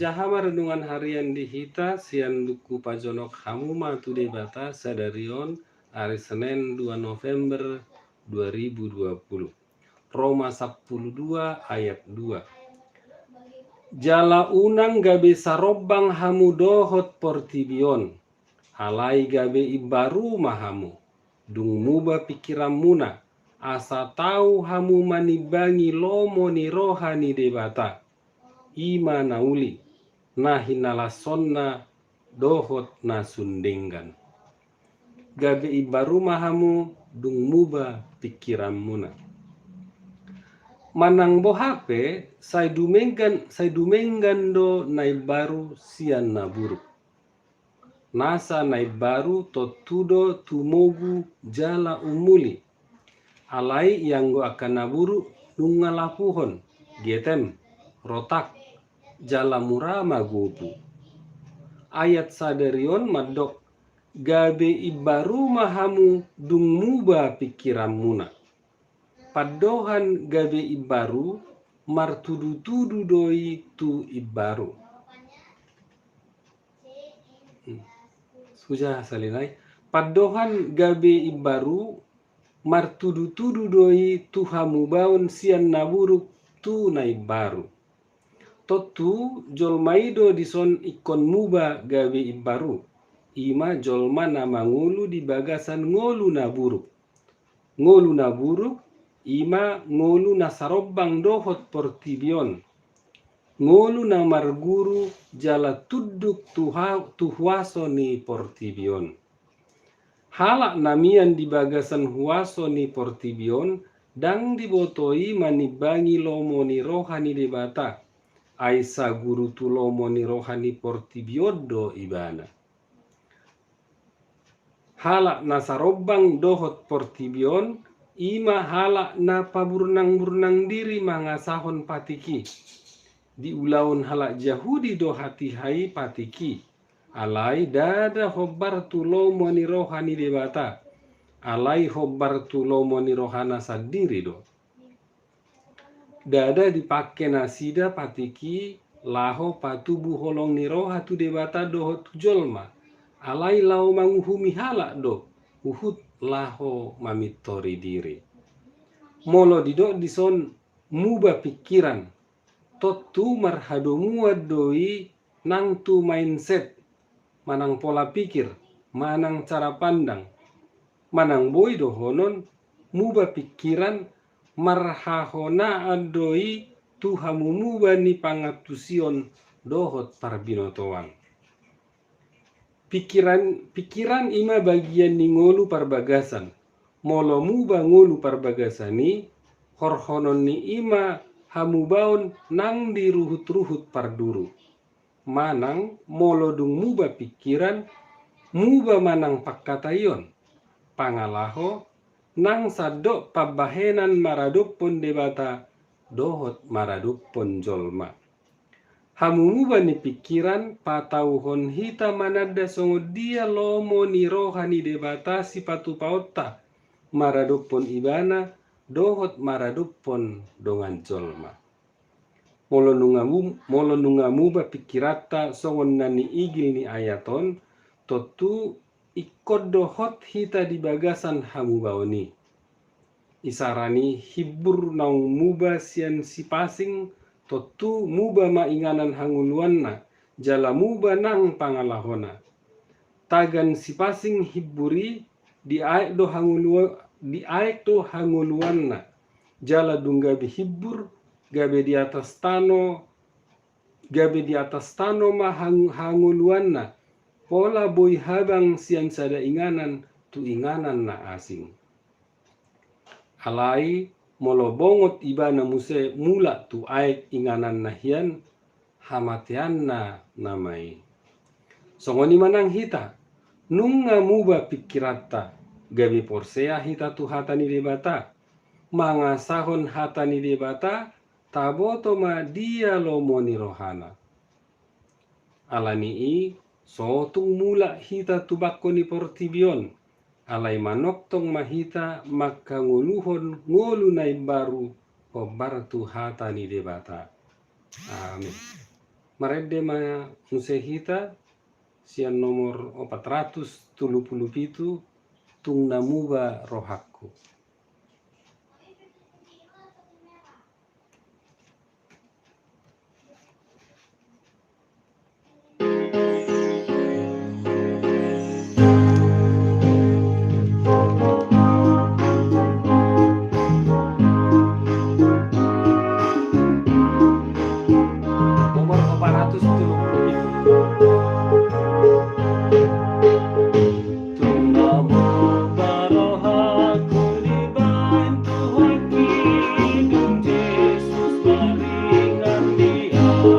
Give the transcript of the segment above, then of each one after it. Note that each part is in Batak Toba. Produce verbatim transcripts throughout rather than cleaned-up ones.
Jaha ma renungan harian di hita sian buku Pajonok Hamu ma tu Debata sadari on, ari Senen dua November dua ribu dua puluh. Roma sampulu dua ayat dua. Jala unang gabe sarombang hamu dohot portibi on, alai gabe imbaru ma hamu, dung muba pingkiranmuna, asa tau hamu manimbangi lomo ni roha ni Debata, i ma na uli, na hinalashonna dohot na sun denggan. Gabe imbaru ma hamu dung muba pingkiranmuna. Manang boha pe, sai dumenggan, sai dumenggan do na imbaru sian na buruk. Nasa na imbaru tontu do tumogu jala umuli. Alai ianggo angka na buruk nunga lapuhon, getem, rotak, jala mura ma gopu. Ayat sadari on mandok, gabe imbaru ma hamu dung muba pingkiranmuna. Pandohan gabe imbaru martudu-tudu do i tu imbaru. Hmm. Suja salinai. Pandohan gabe imbaru martudu-tudu do i tu hamubaon sian na buruk tu na imbaru. Tontu jolma i do dison ingkon muba gabe imbaru, i ma jolma na mangolu di bagasan ngolu na buruk. Ngolu na buruk, i ma ngolu na sarombang dohot portibi on. Ngolu na marguru jala tunduk tu ha-, tu huaso ni portibi on. Halak na mian di bagasan huaso ni portibi on, ndang diboto i manimbangi lomo ni roha ni Debata. Ai saguru tu lomo ni roha ni portibi on do ibana. Halak na sarombang dohot portibi on, i ma halak na paburnang-burnang diri mangasahon patik i. Diulahon halak Jahudi do hatiha i patik i. Alai ndada hombar tu lomo ni roha ni Debata. Alai hombar tu lomo ni rohana sandiri do. Ndada dipangke nasida patik i laho patubu holong ni roha tu Debata dohot tu jolma, alai laho manguhumi halak do, huhut laho mamintori diri. Molo didok dison muba pingkiran, tontu marhadomuan do i nang tu mindset, manang pola pikir, manang cara pandang. Manang boi dohonon, muba pingkiran marhahonaan do i tu hamumuba ni pangantusion dohot parbinotoan. Pingkiran, pingkiran i ma bagian ni ngolu parbagasan. Molo muba ngolu parbagasan i, horhonon ni i ma hamubaon nang di ruhut-ruhut parduru. Manang molo dung muba pingkiran, muba ma nang pangkataion, pangalaho, nang sandok pambahenan maradophon Debata dohot maradophon jolma. Hamumuba ni pingkiran patauhon hita mananda songon dia lomo ni roha ni Debata sipatupaonta maradophon Ibana dohot maradophon dongan jolma. Molo nunga mu-, molo nunga muba pingkiranta songon na niigil ni ayat on, tontu ingkon do hot hita di bagasan hamubaon i. Isara ni himbur naung muba sian sipasing, tontu muba ma inganan hangoluanna, jala muba nang pangalahona. Tagan sipasing himbur i, diaek do hangolua-, diaek do hangoluanna. Jala dung gabe himbur, gabe di atas tano, gabe di atas tano ma hang-, hangoluanna, pola boi habang sian sada inganan tu inganan na asing. Alai molo bongot ibana muse mulak tu aek ingananna hian, hamateanna nama i. Songon i ma nang hita, nunga muba pingkiranta, gabe porsea hita tu hata ni Debata, mangasahon hata ni Debata, taboto ma dia lomo ni rohana. Alani i, so tung mulak hita tu bangko ni portibi on, alai manongtong ma hita manghangoluhon ngolu na imbaru hombar tu hata ni Debata. Amin. Marende ma muse hita sian nomor opat ratus tolu pulu pitu, Tung na muba rohangku. Nomor opat ratus tolu pulu pitu. Tung na muba rohangku dibahen Tuhanki, dung Jesus maringan di ahu.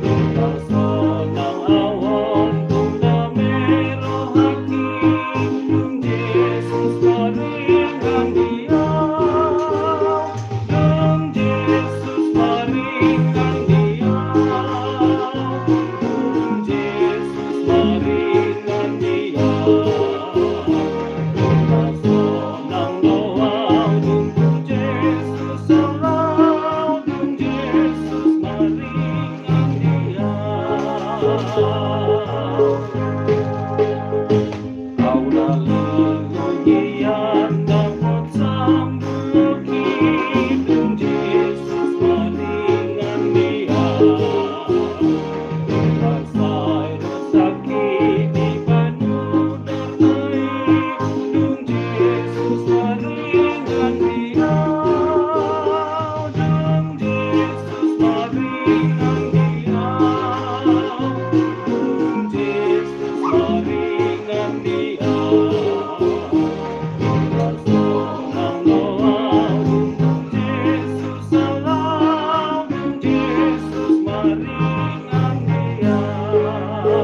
Tung tarsonang ahu on, tung dame rohangki, dung Jesus maringan di ahu. Dung Jesus maringan di ahu. Dung Jesus maringan di ahu. Tung tarsonang do ahu dung tu Jesus salpu. Dung Jesus maringan di ahu. Ahu na linglung i ndang hot sambulhon, dung Jesus maringan di ahu. Dung mansai dosangki dipanudar ma i, dung Jesus maringan di ahu. Dung Jesus maringan di ahu. Dung Jesus maringan di ahu. Tung tarsonang do ahu dung tu Jesus salpu. Dung Jesus maringan di ahu.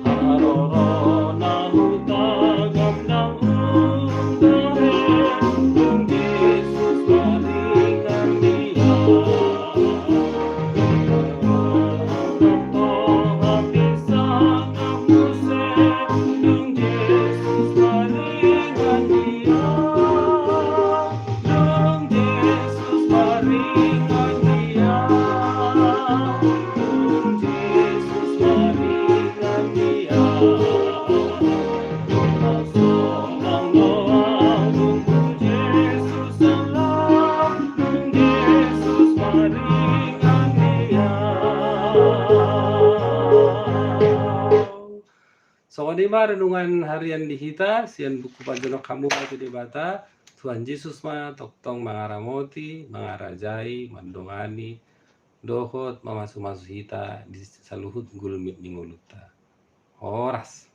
Haroro na hutagam ndang hudahen, dung Jesus maringan di ahu. Ndang tohap disangap muse, dung Jesus maringan di ahu. Dung Jesus maringan di ahu. Dung Jesus maringan di ahu. Tung tarsonang do ahu dung tu Jesus salpu. Dung Jesus maringan di ahu. Songon i ma renungan harian di hita sian buku Pajonok Hamu tu Debata. Tuhan Jesus ma tongtong mangaramoti, mangarajai, mandongani, dohot mamasumasu hita di saluhut gulmit ni ngolunta. Horas.